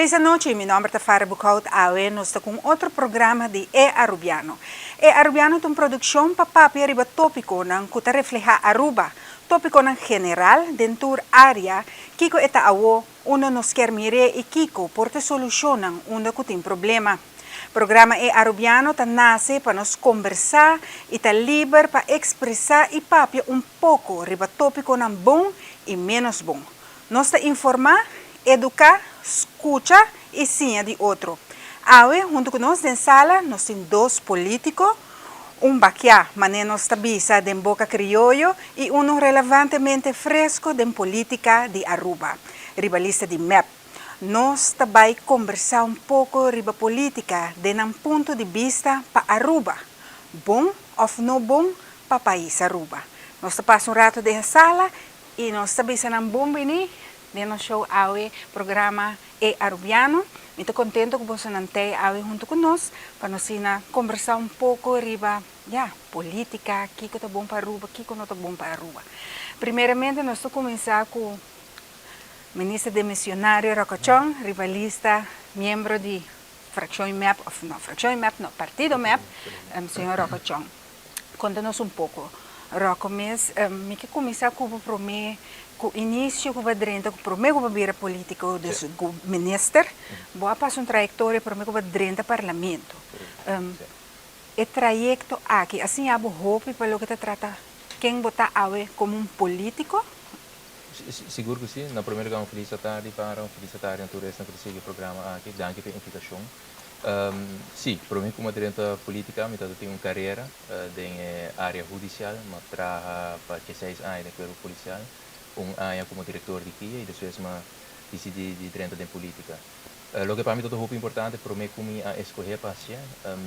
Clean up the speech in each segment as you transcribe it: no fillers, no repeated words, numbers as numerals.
Feliz anochi, mi nomber ta Farah Boekhout. Awe nos ta cu otro programa di E Arubiano. E Arubiano ta un produccion pa papia riba topiconan cu ta refleha Aruba. Topiconan general, den tur area, kico e ta awo, unda nos kier mire y kico por ta solucionnan unda cu tin problema. Programa E Arubiano ta nace pa nos conversa y ta liber pa expresa y papia un poco riba topiconan bon y menos bon. Nos ta informa, educa, scucha y siña di otro. Awe, hunto cu nos den sala, nos tin dos politico, un bakia, mane nos ta bisa den boca crioyo, y uno relevantemente fresco den politica di Aruba, riba lista di MEP. Nos ta bay conversa un poco riba politica den nan punto di bista pa Aruba, bon of no bon pa pais Aruba. Nos ta pasa un rato den sala y nos ta bisa nan bon bini den nos show awe, programa E Arubiano. Mi ta contento cu boso nan t'ey awe hunto cu nos pa nos asina conversa un poco riba, ya, politica, kico ta bon pa Aruba, kico no ta bon pa Aruba. Primeramente nos ta cuminsa cu Minister demisionario Rocco Tjon, riba lista miembro di fraccion MEP, of no, fraccion MEP no, partido MEP, señor Rocco Tjon. Conta nos un poco, Rocco mes, mi ke cuminsa cu bo prome, cu inicio cu bo a drenta, cu prome cu bo a bira politico, dus cu minister, bo a pasa un trayectoria prome cu bo a drenta parlamento. E trayecto aki a siña bo hopi pa loke ta trata ken bo ta awe como un politico? Sigur cu si. Na prome lugar un feliz atardi para, un feliz atardi na tur esnan cu ta sigui e programa aki. Danki pa e invitacion. Si, prome cu mi a drenta politica mi tabata tin un carera den e area hudicial. Mi a traha pa dieseis aña den cuerpo policial, un aña como director di kia y despues mi a dicidi di drenta den politica. Loke pa mi tabata hopi importante prome cu mi a escoge pa hacié,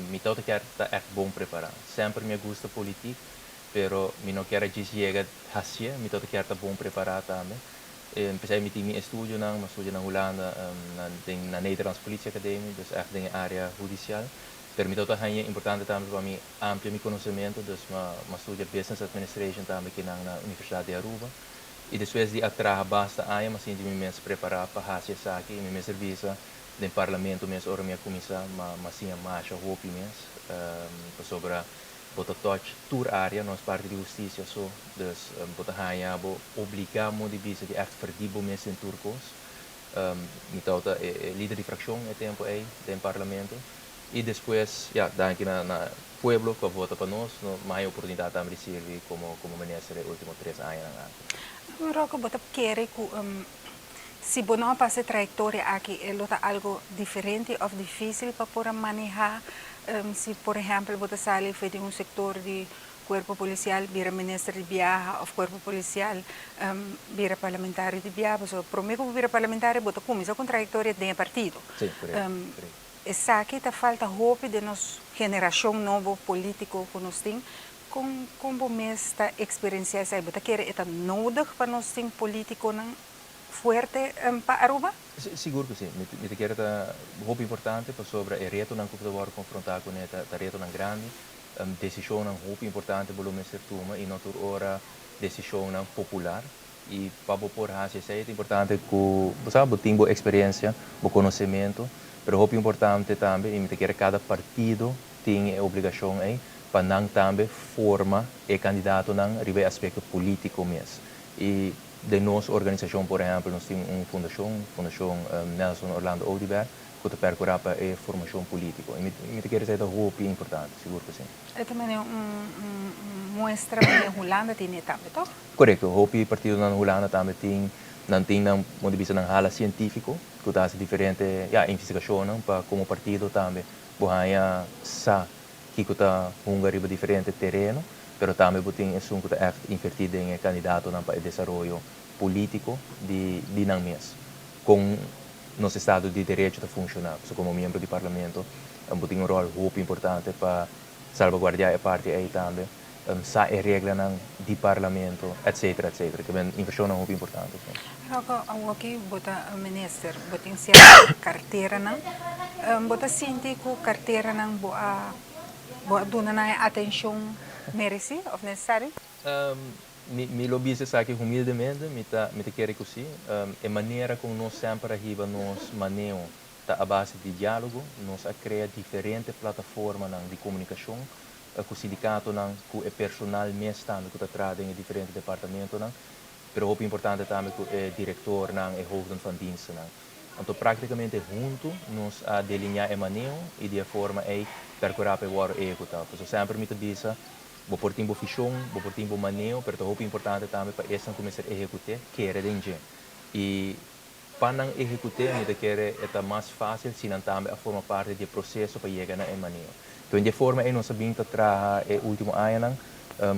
mi tabata kier ta echt bon prepara. Semper mi a gusta politic, pero mi no kier a djis yega hacié, mi tabata kier ta bon prepara tambe. P'esei mi tin mi estudionan, mi a studia na Hulanda na den na Nederlandse Politieacademie, dus echt den e area hudicial. Pero mi tabata haña importante tambe pa mi amplia mi conocemento, dus mi a studia Business Administration tambe kinan na Universidad di Aruba. Y despues di a traha basta aña mi a sinti mi mes prepara pa haci esaki y mi mester bisa den Parlamento mes ora mi a cuminsa mi a siña masha hopi mes, pasobra bo ta touch tur area, no es parti di husticia so, dus bo ta haña bo obliga mo di bisa di echt verdiep bo mes den tur cos. Mi tabata e lider di fraccion e tempo ey den Parlamento y despues, ya, danki na na pueblo cu a vota pa nos, no mi a haña oportunidad tambe di sirbi como como minister e ultimo tres añanan aki. Rocco, bo ta kere cu si bo no a pasa e trayectoria aki e lo ta algo diferente of dificil pa por a maneha si por ehempel bo ta sali for di un sector di cuerpo policial bira minister di biaha of cuerpo policial bira parlamentario di biaha pasobra prome cu bo bira parlamentario bo ta cuminsa cu un trayectoria den e partido. Sí, correcto, correcto. Esaki ta falta hopi den nos generacion nobo politico cu nos tin. Con con bo mes ta experiencia esaki? Bo ta kere e ta nodig pa nos tin politiconan fuerte pa Aruba? Sigur cu si. Mi ta kere ta hopi importante pasobra e retonan cu bo ta worde confronta cune ta retonan grandi, decisionnan hopi importante bo lo mester tuma y no tur ora decisionnan popular. Y pa bo por haci esey ta importante cu bo sa bo tin bo experiencia, bo conocemento, pero hopi importante tambe y mi ta kere cada partido tin e obligacion ey pa nan tambe forma e candidatonan riba e aspecto politico mes. Y den nos organisacion por ehempel nos tin un fundacion, Fundacion Nelson Orlando Oduber, cu ta percura pa e formacion politico. Y mi ta kere esey ta hopi importante, sigur cu si. E ta mene un muestra manera Hulanda tin e tambe, toch? Corecto. Hopi partidonan na Hulanda tambe tin, nan tin nan, modo di bisa, nan hala cientifico cu ta haci diferente, ya, investigacionnan pa como partido tambe bo haña sa kico ta hunga riba diferente tereno, pero tambe bo tin esun cu ta echt inverti den e candidatonan pa e desaroyo politico di di nan mes. Con nos estado di derecho ta funciona. Pasobra como miembro di parlamento bo tin un rol hopi importante pa salvaguardia e parti ey tambe, sa e reglanan di parlamento, etcetera, etcetera. Ke ben inversionnan hopi importante, si. Rocco, awoki bo ta minister, bo tin cierto carteranan. Bo ta sinti cu carteranan bo a bo a duna nan e atencion mereci of necesario? Mi lo bisa esaki humildemente, mi ta mi ta kere cu si. E manera con nos semper a hiba nos maneho. Ta a base di diálogo, nos a krea diferente plataformanan di komunikashon ku sindikatonan, ku e personal mes tambe ku ta traha den e diferente departamentonan, pero hopi importante tambe ku e direktornan, e hoofden van dienstennan. Anto práktikamente huntu nos a delineá e maneho i di e forma ei perkurá pa e wòrdu ehekutá. Pasobra semper mi ta bisa, bo por tin bo vishon, bo por tin bo maneho, pero ta hopi importante tambe pa esnan ku mester ehekut'é kere den dje. I pa nan ehekut'é mi ta kere e ta mas fásil si nan tambe a forma parti di e proseso pa yega na e maneho. Enton di e forma ei nos a bin ta traha e último añanan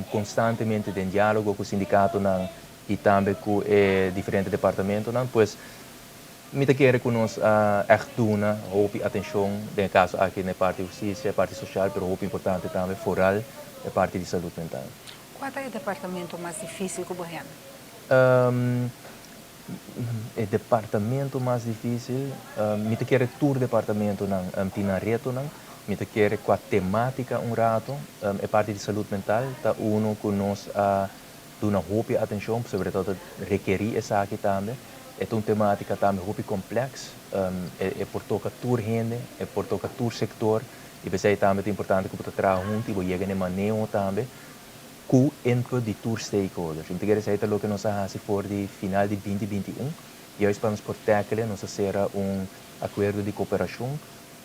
konstantemente den diálogo ku sindikatonan i tambe ku e diferente departamentonan. Pues mi ta kere ku nos a ègt duna hopi atenshon den e kaso aki na e parti hustisia, e parti sosial, pero hopi importante tambe foral e parti di salud mental. Kua ta e departamento mas difísil ku bo hende? E departamento mas difísil, mi ta kere tur departamentonan tin nan retonan. Mi ta kere kua temátika un rato. E parti di salud mental ta uno ku nos a duna hopi atenshon, pasobra e ta rekerí esaki tambe. E ta un temátika tambe hopi komplèks. E por toka tur hende, e por toka tur sektor i p'esei tambe ta importante ku bo ta traha huntu i bo yega na e maneho tambe ku input di tur stakeholders. Mi ta kere esei ta loke nos a hasi for di final di 2021. Juist pa nos por tackle, nos a sera un akuerdo di koperashon.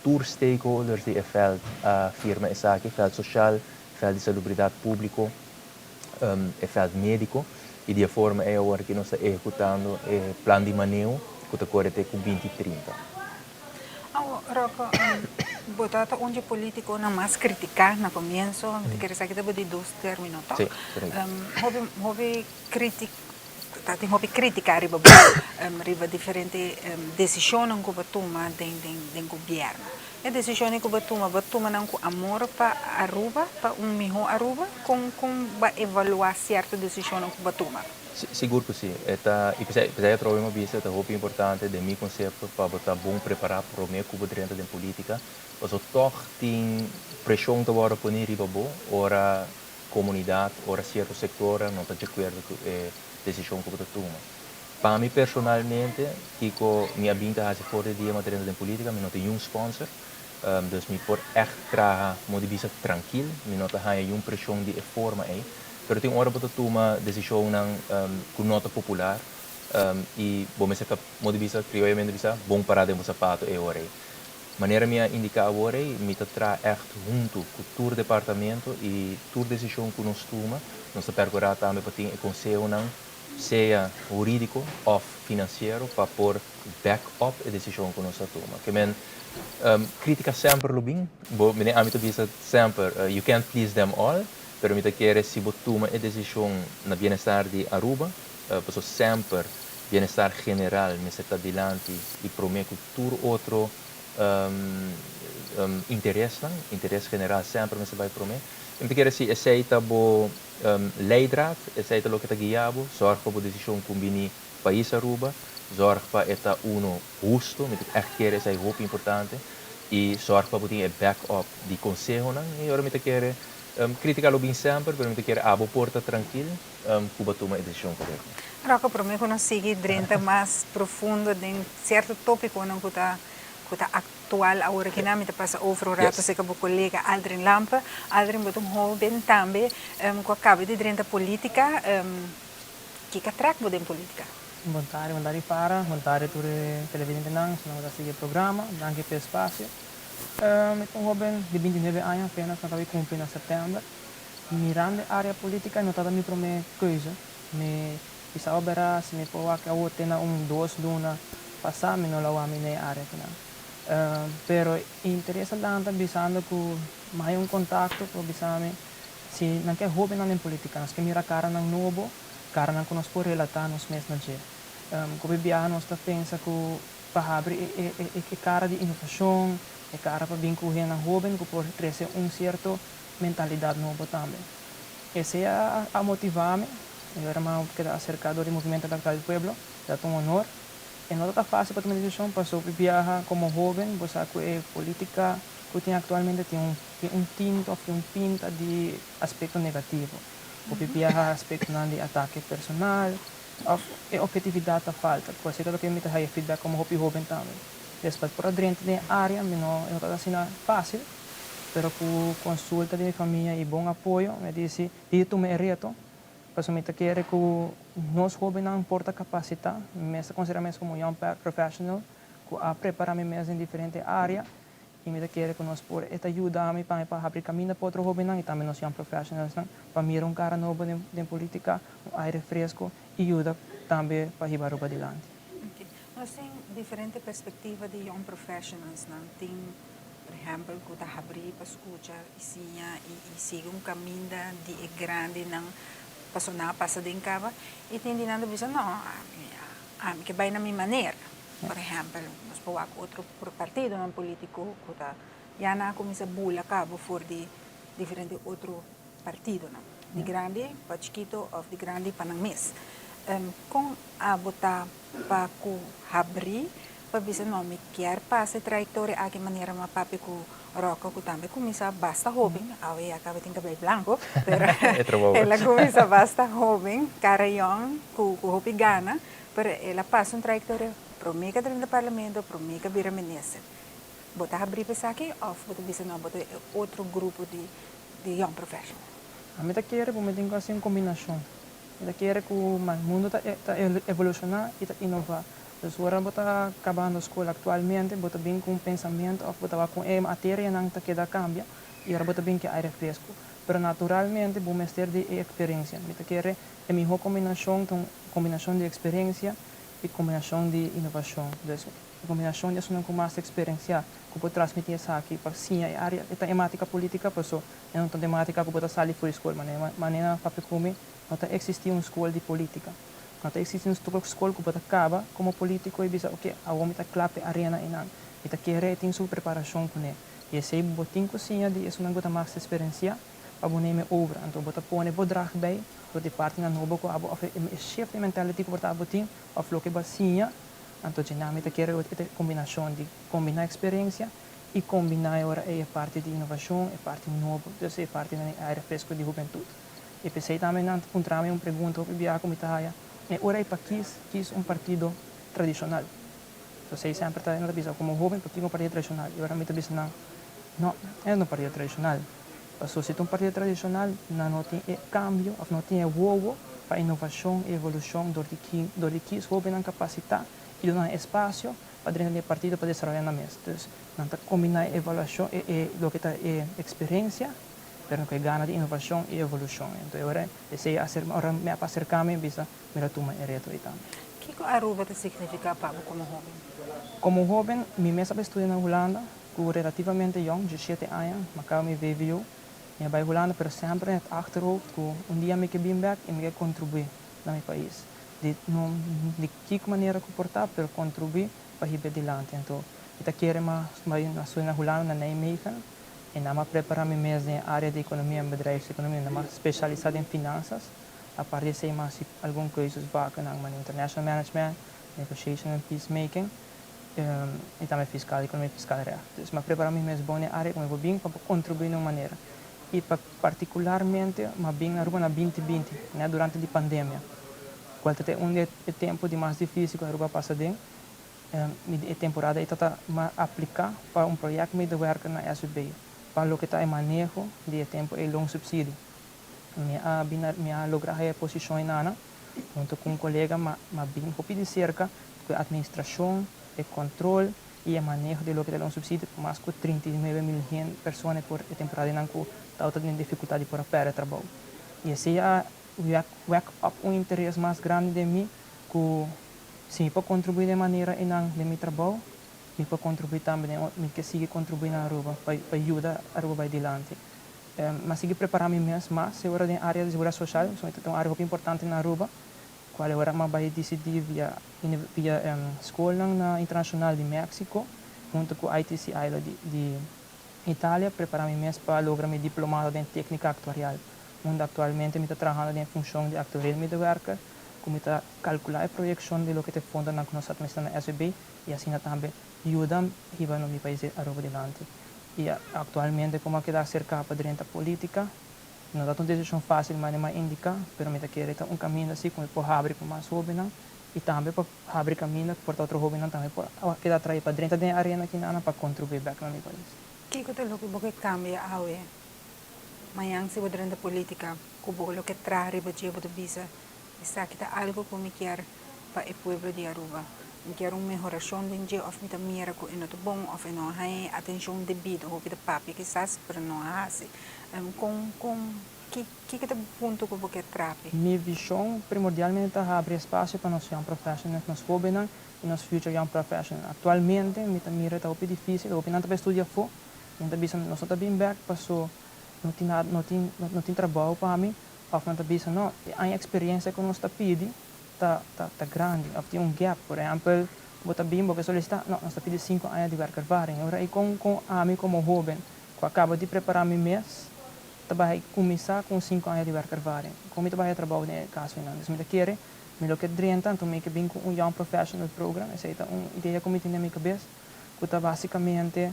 Tur stakeholders di e veld a firma esaki, veld sosial, veld di salubridat públiko, e veld médiko. I di e forma ei awor aki nos ta ehekutando e plan di maneho ku ta kore te ku 2030. Awo, Rocco, bo ta un dje politiconan mas critica na comienso, mi ta kere sa ki ta bo di dos termino, toch? Sí, correcto. Hopi, hopi critic, ta tin hopi critica riba bo, riba diferente decisionnan cu bo tuma den, den, den gobierno. E decisionnan cu bo tuma, bo tuma nan cu amor pa Aruba, pa un miho Aruba? Con, con bo a evalua cierto decisionnan cu bo tuma? Sigur ku si. E ta, i p'esei, p'esei atrobe mi a bisa ta hopi importante den mi konsepto pa bo ta bon prepará promé ku bo drenta den polítika, pasobra tòg tin preshon ta wòrdu poní riba bo ora komunidat, ora sierto sektornan no ta djakuerdo ku e desishon ku bo ta tuma. Pa mi personalmente, kiko mi a bin ta hasi for di dia mi a drenta den polítika, mi no tin niun sponsor, dus mi por ègt traha, modo di bisa, trankil, mi no ta haña niun preshon di e forma ei. Pero tin ora bo ta tuma desishonnan ku no ta popular i bo mester ta, modo di bisa, krioyamente bisa, bon pará den bo sapato e ora ei. Manera mi a indiká awor ei, mi ta traha ègt huntu ku tur departamento i tur desishon ku nos tuma, nos ta perkurá tambe pa tin e konsehonan, sea hurídiko òf finansiero, pa por back up e desishon ku nos a tuma. Ke men, krítika semper lo bin, bo, mi den ami ta bisa semper, you can't please them all. Pero mi ta kere si bo tuma e desishon na bienestar di Aruba, pasobra semper bienestar general mester ta dilanti i promé ku tur otro interesnan, interes general semper mester bai promé. I mi ta kere si esei ta bo leidraad, esei ta loke ta guia bo, zòrg pa bo desishon kumbiní pais Aruba, zòrg pa e ta uno husto, mi ta ègt kere esei hopi importante, i zòrg pa bo tin e back up di konsehonan, i ora mi ta kere Kritika lo bin semper, pero mi ta kere abo por ta trankil ku bo a tuma e desishon korekto. Rocco, prome ku nos sigui drenta mas profundo den sierto topikonan ku ta aktual awor akinan, mi ta pasa over un rato serka bo kolega Aldrin Lampe. Aldrin, bo ta un hoben tambe ku a kaba di drenta politika. Kiko a trek bo den politika? Bon tardi, bon tardi Farah, bon tardi tur e televidentenan, esnan ku ta sigui e programa. Danki pa e espasio. Mi ta un hoben di 29 aña apenas, mi a caba di cumpli na september. Mirando e area politica no tabata mi prome keuze. Mi pisaba bera si mi por wak awor te na un 2 luna pasa mi no lo wak mi na e area kinan. Pero interes a lanta bisando cu mi haya un contacto cu a bisa mi si nan ke hobennan den politica, nos ke mira caranan nobo, caranan cu nos por relata nos mes na dje. Cu hopi biaha nos ta pensa cu pa habri e cara di innovacion, e cara pa bin cu hendenan hoben cu por trece un cierto mentalidad nobo tambe. Esey a motiva mi, mi a keda acerca door di Movimiento Electoral del Pueblo, dat un honor. E no ta facil pa tuma decision, pasobra biaha como hoben, bo sa cu e politica cu tin actualmente tin un tinto of tin un pinta di aspecto negativo. Hopi biaha aspectonan di atake personal, of e objetividad ta falta. Cu asina ta loke mi ta haya feedback como hopi hoben tambe. Despues por a drenta den area, mi no, no ta asina facil, pero cu consulta di mi famia y bon apoyo, mi dici di tuma e reto, pasobra mi ta kere cu nos hobennan por ta capacita. Mi ta considera mes como young professional, cu a prepara mi mes den diferente area, y mi ta kere cu nos por e ta yuda mi pa habri caminda pa otro hobennan y tambe nos young professionals nan, pa mira un cara nobo den politica, un aire fresco y yuda tambe pa hiba Aruba dilanti. Ok. Nos tin diferente perspectiva di young professionals nan. Tin, por ehempel, cu ta habri pa scucha y siña y sigui un caminda di e grandinan paso nan a pasa den caba y tin di nan ta bisa: "No, ami ke bay na mi manera." Por ehempel, nos por wak otro partidonan politico cu ta ya nan a cuminsa bula cabo for di diferente otro partidonan. Di grandi pa chikito of di grandi pa nan mes. Con abo ta pa cu habri pa bisa: "No, mi kier pasa e trayectoria aki manera m'a papia cu Rocco, cu tambe cuminsa basta hoben, awe ya caba tin cabelo blanco, pero E trabou. El a cuminsa basta hoben, cara jong, cu hopi gana, pero el a pasa un trayectoria, prome cu a drenta parlamento, prome cu a bira minister?" Bo ta habri pa esaki of bo ta bisa: "No, bo ta otro grupo di young professional"? Ami ta kere cu mi tin cu haci un combinacion. Mi ta kere cu mundo ta evoluciona y ta innova. Dus ora bo ta cabando scol actualmente, bo ta bin cu un pensamento of bo ta cu e materianan ta keda cambia y ora bo ta bin cu aire fresco. Pero naturalmente bo mester di experiencia. Mi ta kere e miho combinacion ta un combinacion di experiencia y combinacion di innovacion. Dus e combinacion di esunnan cu mas experiencia cu por transmiti esaki pa siña e area, e tematica politica, paso e no ta tematica cu bo ta sali for di scol, manera papia cu mi, no ta existi un scol di politica. No ta existi un scol cu bo ta caba como politico y bisa: "Ok, awor mi ta cla p'e arena einan." Mi ta kere tin su preparacion cune. Y esey bo tin cu siña di esunnan cu ta mas experiencia pa bo neem over. Anto bo ta pone bo draag bij door di partinan nobo cu abo of e shift in mentality cu bo ta abo tin of loke bo a siña. Anto mi ta kere e combinacion di combina experiencia y combina ora e parti di innovacion, e parti nobo, dus e parti di aire fresco di hubentud. Y p'esey tambe nan puntra mi un pregunta op bia cu mi ta haya. E ora e pa kies un partido tradicional. Anto esey semper ta na bisa como hoben pa un partido tradicional. Y ora mi ta bisa: "No, no, e no partido tradicional. Paso si un partido tradicional no tin e cambio of no tin e wowo pa innovacion y evolucion door di kies hobennan capacita y duna espacio pa den e partido pa desaroya nan mes." Dus nan ta combina evaluacion y loke ta e experiencia, pero cu gana di innovacion y evolucion. Anto, ora esey ora mi a acerca mi bisa, mi a tuma e reto ey tambe. Kico Aruba ta significa pa bo como hoben? Como hoben, mi mes a studia na Hulanda, cu relativamente jong, 17 aña, m'a caba mi VWO. Mi a bay Hulanda, pero semper in het achterhoofd cu un dia mi ke bin back y mi ke contribui na mi pais. Di, no, di ki manera cu por ta, pero contribui pa hiba dilanti. Anto, mi ta kere m'a studia na Hulanda, na Nijmegen, y nan a prepara mi mes den area di economia en bedrijfseconomie, nan m'a specialisa in finanzas. Aparte di esey, m'a haci algun cursus vakken na international management, negotiation and peacemaking, y tambe fiscal, economia, fiscal recht. Dus m'a prepara mi mes bon den area cu mi bin pa contribui di un manera. Y pa, particularmente, m'a bin na Aruba na 2020, ne, durante e pandemia. Cual ta un di e tempo di mas dificil cu Aruba a pasa den. E temporada ey ta m'a aplica pa un proyecto medewerker na SVB, pa loke ta e maneho di tempo e loonsubsidie. Mi a logra e posicion einan, hunto cu un colega, m'a bin hopi di cerca cu administracion, e control y e maneho di loke ta loonsubsidie, mas cu 39 mil persona pa e temporada nan cu tabata den dificultad pa perde trabou. Y esey a wek up un interes mas grandi den mi cu si mi por contribui di manera einan den mi trabou, mi por contribui tambe, mi ke sigui contribui na Aruba pa yuda Aruba bay dilanti. M'a sigui prepara mi mes mas awor den area di seguridad social, so ta un area hopi importante na Aruba, cual awor m'a bay dicidi via scol na internacional di Mexico, hunto cu ITCI di Italia, prepara mi mes pa logra mi diplomado den tecnica actuarial, unda actualmente mi ta trahando den funcion di actuarial medewerker, cu mi ta calcula e proyeccion di loke ta fondonan cu nos administra na SVB y asina tambe yuda hiba mi pais Aruba dilanti. Y actualmente, como a keda acerca pa den politica, no ta un decision facil, mas m'a indica, pero mi ta kere un caminda asina cu por habri pa mas hobennan. I tambe pa habri kaminda ku por ta otro hóbennan tambe por keda atraí pa drenta den e arena aki nan pa kontribuí bèk na mi pais. Kiko ta loke bo ke kambia awe? Mañan si bo drenta polítika, ku bo lo ke traha riba dje bo ta bisa, Esaki ta algu ku mi kier pa e pueblo di Aruba. Mi kier un mehorashon den dje òf mi ta mira ku e no ta bon òf e no a haña e atenshon debido. Hopi ta papia kisas, pero no a hasi. Kon, kon, ki, kiko ta bo punto ku bo ke trapi? Mi vishon primordialmente ta habri espasio pa nos young professionals, nos hóbennan i nos future young professionals. Aktualmente mi ta mira ta hopi difísil, hopi nan ta bai studia afó i nan ta bisa nos no ta bin bèk paso no tin nada, no tin, no tin trabou pa mi òf nan ta bisa no, e aña eksperensia ku nos ta pidi ta ta ta grandi òf tin un gap. Por ehèmpel, bo ta bin bo ke solisitá, no, nos ta pidi sinku aña di werkervaring. Ora ei kon kon ami komo hóben ku a kaba di prepará mi mes ta bai kuminsá ku un sinku aña di werkervaring? Kon mi ta bai haña trabou den e kaso einan? Dus mi ta kere mi lo ke drenta, anto mi ke bin ku un Young Professional Program. Esei ta un idea ku mi tin den mi kabes ku ta básikamente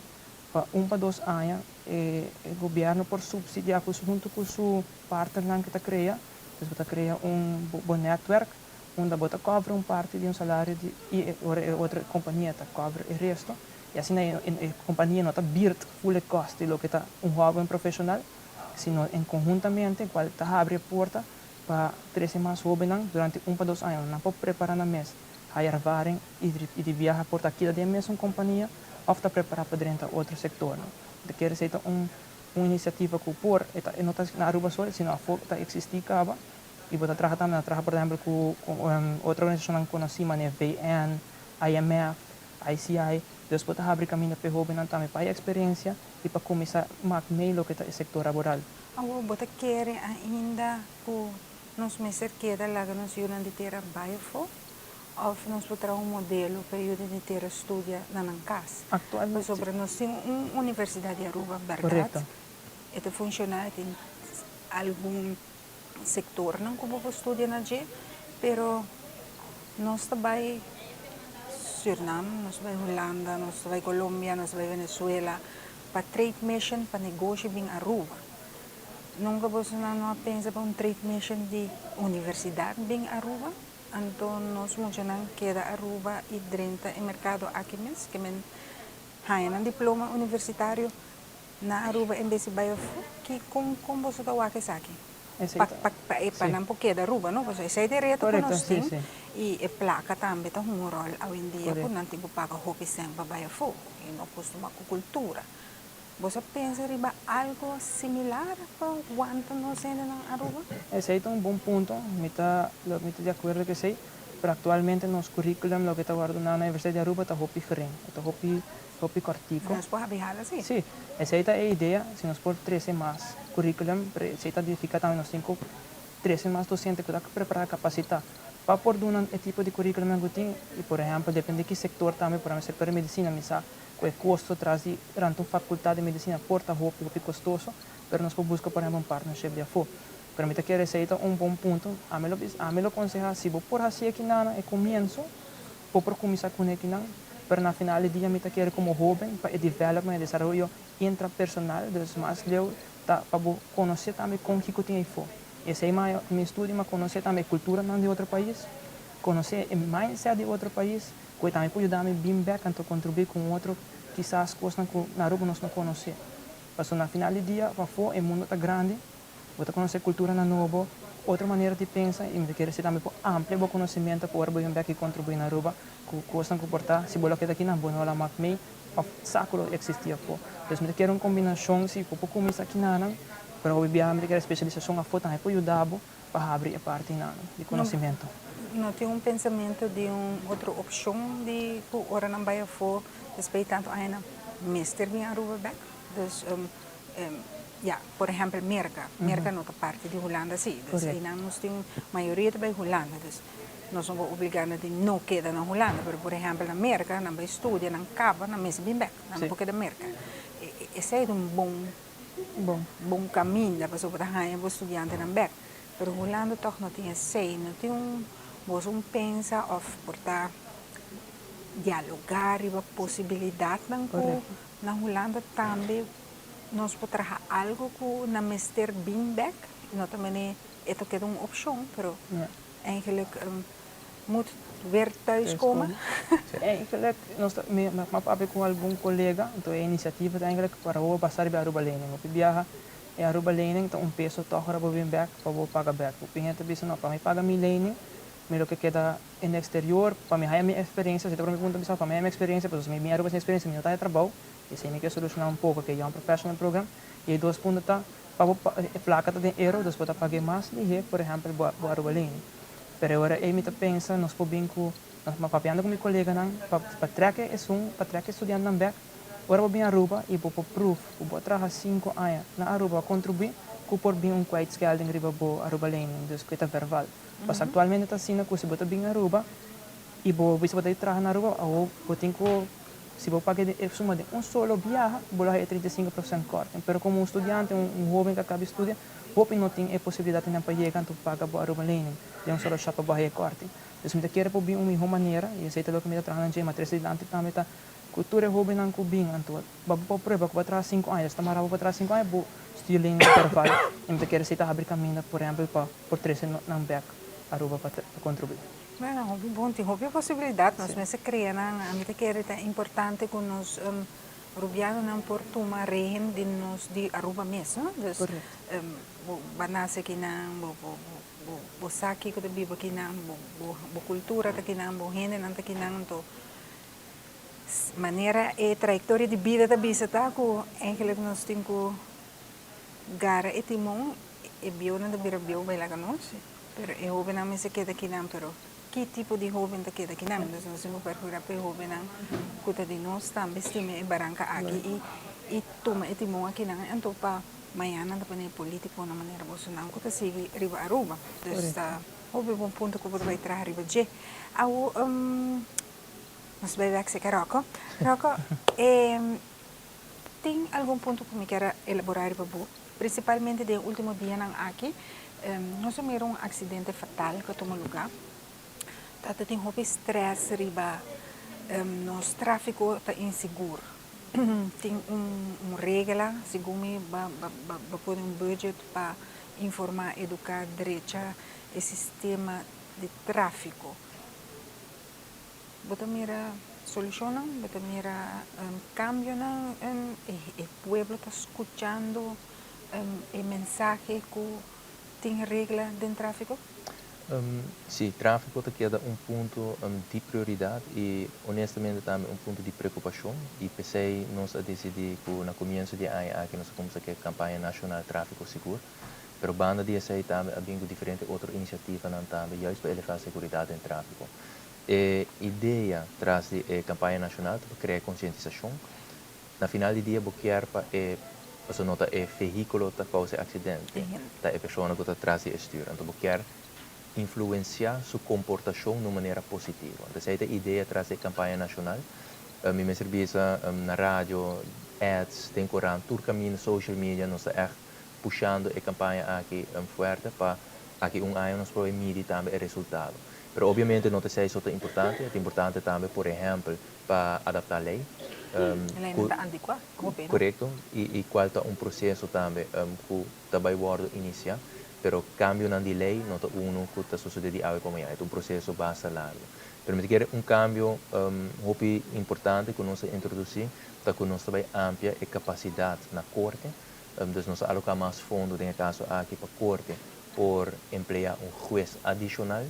pa un pa dos aña e gobièrnu por supsidiá ku huntu ku su partnernan ku ta krea. Dus bo ta krea un bo netwerk unda bo ta kòbra un parti di un salario di i e ora e otro kompania ta kòbra e resto. I asina e kompania no ta birt full e kòst di loke ta un hòben profeshonal, sino en konhuntamente kual ta habri e porta pa trese mas hóbennan durante un pa dos aña. Nan por prepará nan mes, haya ervaring i di biaha por ta keda den e mesun kompania òf ta prepará pa drenta otro sektornan. Ta kere esei ta un un inisiativa ku por e ta e no ta na Aruba sol sino afó ta eksistí kaba i bo ta traha tambe nan traha por ehèmpel ku otro organisashonnan konosí manera VN, IMF, ICI, dus bo ta habri kaminda pa e hóbennan tambe pa haya eksperensia i pa kuminsá mak mee loke ta e sektor laboral. Awor bo ta kere ainda ku nos mester keda laga nos yunan di tera bai afó? Òf nos por traha un modelo pa e yunan di tera studia na nan kas? Aktualmente. Pasobra nos tin un universidat di Aruba, bèrdat? Korekto. E ta funshoná, e tin algun sektornan ku bo por studia na dje, pero nos ta bai Sürnam, nos ta bai Hulanda, nos ta bai Colombia, nos ta bai Venezuela pa trade mission, pa negoshi bin Aruba. Nunka bosonan no a pensa pa un trade mission di universidat bin Aruba? Anto nos muchanan keda Aruba i drenta e merkado aki mes, ke men haña nan diploma universitario na Aruba en bes di bai afó. Ki kon kon boso ta wak esaki? Pa pa pa e pa nan por keda Aruba no, pasobra esei ta e reto ku nos tin i e plaka tambe ta hunga un ròl awendia ku nan tin ku paga hopi sèn pa bai afó i no kustumá ku kultura. Boso a pensa riba algo similar pa wanta nos hendenan Aruba? Esei ta un bon punto, mi ta lo mi ta di akuerdo ku esei, pero aktualmente nos curriculum loke ta wòrdu duna na Universidad di Aruba ta hopi gering, e ta hopi hopi kòrtiku. Nos por habi hala si. Si, esei ta e idea, si nos por trese mas curriculum, pero esei ta nifiká tambe nos tin ku trese mas dosente ku ta prepará, kapasitá pa por duna e tipo di curriculumnan ku tin, i por ehèmpel depende ki sektor tambe, por ehèmpel sektor di medisina mi sa ku e kosto tras di ranta un fakultat di medisina por ta hopi hopi kostoso, pero nos por buska por ehempel un partnership di afó. Pero mi ta kere esei ta un bon punto. Ami lo bisa, ami lo konsehá si bo por hasi ekinan e komienso, bo por kuminsá kune ekinan, pero na final di dia mi ta kere komo hóben pa e development, e desaroyo intrapersonal, dus mas leu ta pa bo konosé tambe kon kiko tin eifó. Esei maya mi estudio mi a konosé tambe e kulturanan di otro pais, konosé e mindset di otro pais, Ku e tambe por yuda mi bin bek anto kontribuí ku un otro kisas kosnan ku na Aruba nos no konosé. Pasobra na final di dia pafó e mundo ta grandi, bo ta konosé kulturanan nobo, otro manera di pensa i mi ta kere si tambe por amplia bo konosementu pa ora bo bin bek i kontribuí na Aruba ku kosnan ku por ta si bo lo keda akinan bo no la mak mei òf sa ku lo eksistí afó. Dus mi ta kere un kombinashon si bo por kuminsá kinanan pero hopi biaha mi ta kere spesialisashon afó tambe por yuda bo pa habri e partinan di conocimento. No tin un pensamento di un otro opcion di cu ora nan bay afo despues di tanto aña nan mester bin Aruba bek? Dus ya, por ehempel Merca, Merca no ta parti di Hulanda si, dus eynan nos tin mayoria ta bay Hulanda, dus nos no por obliga nan di no keda na Hulanda, pero por ehempel na Merca nan bay studia, nan caba, nan mester bin bek, nan no por keda Merca. Esey ta un bon. Bon. Bon caminda pasobra bo ta haña bo studiantenan bek. Pero Hulanda tog no tin esey, no tin un boso un pensa of por ta dialoga riba posibilidadnan cu na Hulanda tambe nos por traha algo cu nan mester bin bek. No ta mene e ta keda un opcion, pero eigenlijk. Moet weer thuiskomen? Eigenlijk, nos mi a papia ku algun kolega, anto e inisiativa ta eigenlijk pa bo pasa riba Aruba Lening. Hopi biaha e Aruba Lening ta un peso tòg ora bo bin bèk pa bo paga bèk. Hopi hende ta bisa no, pa mi paga mi lening, mi lo ke keda in exterior pa mi haya mi eksperensia. Si ta prome punto bisa pa mi haya mi eksperensia, pasobra si mi bin Aruba sin eksperensia mi no ta haya trabou. Esei mi ke solushoná un poko ku e Young Professional Program. I e dos punto ta pa bo e plaka ta den euro, dus bo ta pag'é mas lihé, por ehèmpel bo Aruba Lening. Pero e ora ei mi ta pensa nos por bin ku nos papiando ku mi koleganan pa pa trèk esun pa trèk e studiantenan bèk. Ora bo bin Aruba i bo por proof ku bo a traha 5 aña na Aruba a kontribuí ku por bin un kwijtschelding riba bo Aruba Lening, dus ku e ta verval. Pasobra aktualmente ta asina ku si bo ta bin Aruba i bo bisa bo ta traha na Aruba, awor bo tin ku si bo paga e suma den un solo biaha, bo lo haya 35% korting. Pero komo un studiante, un hoben ku a kaba di studia, hopi no tin e posibilidatnan pa yega anto paga bo Aruba Lening den un solo shot pa bo haya e korting. Dus mi ta kere por bin un mihó manera i esei ta loke mi ta traha na dje, ma trese dilanti tambe ta ku tur e hobennan ku bin anto bo por prueba ku bo a traha 5 aña, ta mara bo pa traha 5 aña, bo studielening verval i mi ta kere esei ta habri kaminda, por ehèmpel, pa por trese nan bèk Aruba pa kontribuí. Bueno, hopi bon, tin hopi posibilidat. Nos mester krea nan. Ami ta kere ta importante ku nos rubianonan por tuma rehen di nos di Aruba mes, no? Dus bo a nase akinan, bo bo bo bo sa kiko ta biba akinan, bo bo bo kultura ta akinan, bo hendenan ta akinan, anto manera e trayektoria di bida ta bisa ta ku eigenlijk nos tin ku gara e timon, e bieunan ta bira bieu bai laga nos, pero e hobennan mester keda akinan, pero ki tipo di hoben ta keda akinan? Dus nos tin ku percura pa e hobennan ku ta di nos tambe stima e baranka aki i tuma e timon akinan, anto pa mañana ta pone e politiconan manera bosonan ku ta sigui riba Aruba. Dus ta hopi bon punto ku bo ta bai traha riba dje. Awo nos bai bek seka Rocco. Rocco, tin algun punto ku mi kier a elaborá riba bo, prinsipalmente den e último dianan aki. Nos a mira un aksidente fatal ku a tuma lugá. Ta ta tin hopi strès riba nos tráfiko ta insigur. Tin un regla, segun mi ba ba pone un budget pa informá, eduká, drecha e sistema di tráfiko. Bo ta mira solushonnan? Bo ta mira kambionan? E pueblo ta skuchando e mensahe ku tin regla den tráfiko? Sí, tráfiko ta keda un punto di prioridat i honestamente tambe un punto di preokupashon, i p'esei nos a disidí ku na komienso di e aña aki nos a kuminsá ku e kampaña nashonal Tráfiko Sigur. Pero banda di esei tambe a bin ku diferente otro inisiativanan tambe juist pa elevá seguridat den tráfiko. E idea tras di e kampaña nashonal ta pa krea konsientisashon. Na final di dia bo kier pa e pasobra no ta e vehíkulo ta kousa e aksidente, ta e persona ku ta tras di e stür. Anto bo kier influensiá su komportashon na un manera positivo. Anto esei ta e idea tras di e kampaña nashonal. Mi mester bisa na radio, ads, den korant, tur kaminda, social media nos ta ègt pushando e kampaña aki fuerte pa aki un aña nos por midi tambe e resultado. Pero obviamente no ta esei so ta importante, ta importante tambe, por ehèmpel, pa adaptá lei. Lei no ta antikuá, hopi, no? Korekto, i kual ta un proseso tambe ku ta bai wòrdu inisiá, pero kambionan di lei no ta unu ku ta sosodé di awe pa mañana, e ta un proseso basta largu. Pero mi ta kere un kambio hopi importante ku nos a introdusí ta ku nos ta bai amplia e kapasidat na korte, dus nos a aloká mas fondo den e kaso aki pa korte por empleá un hues adishonal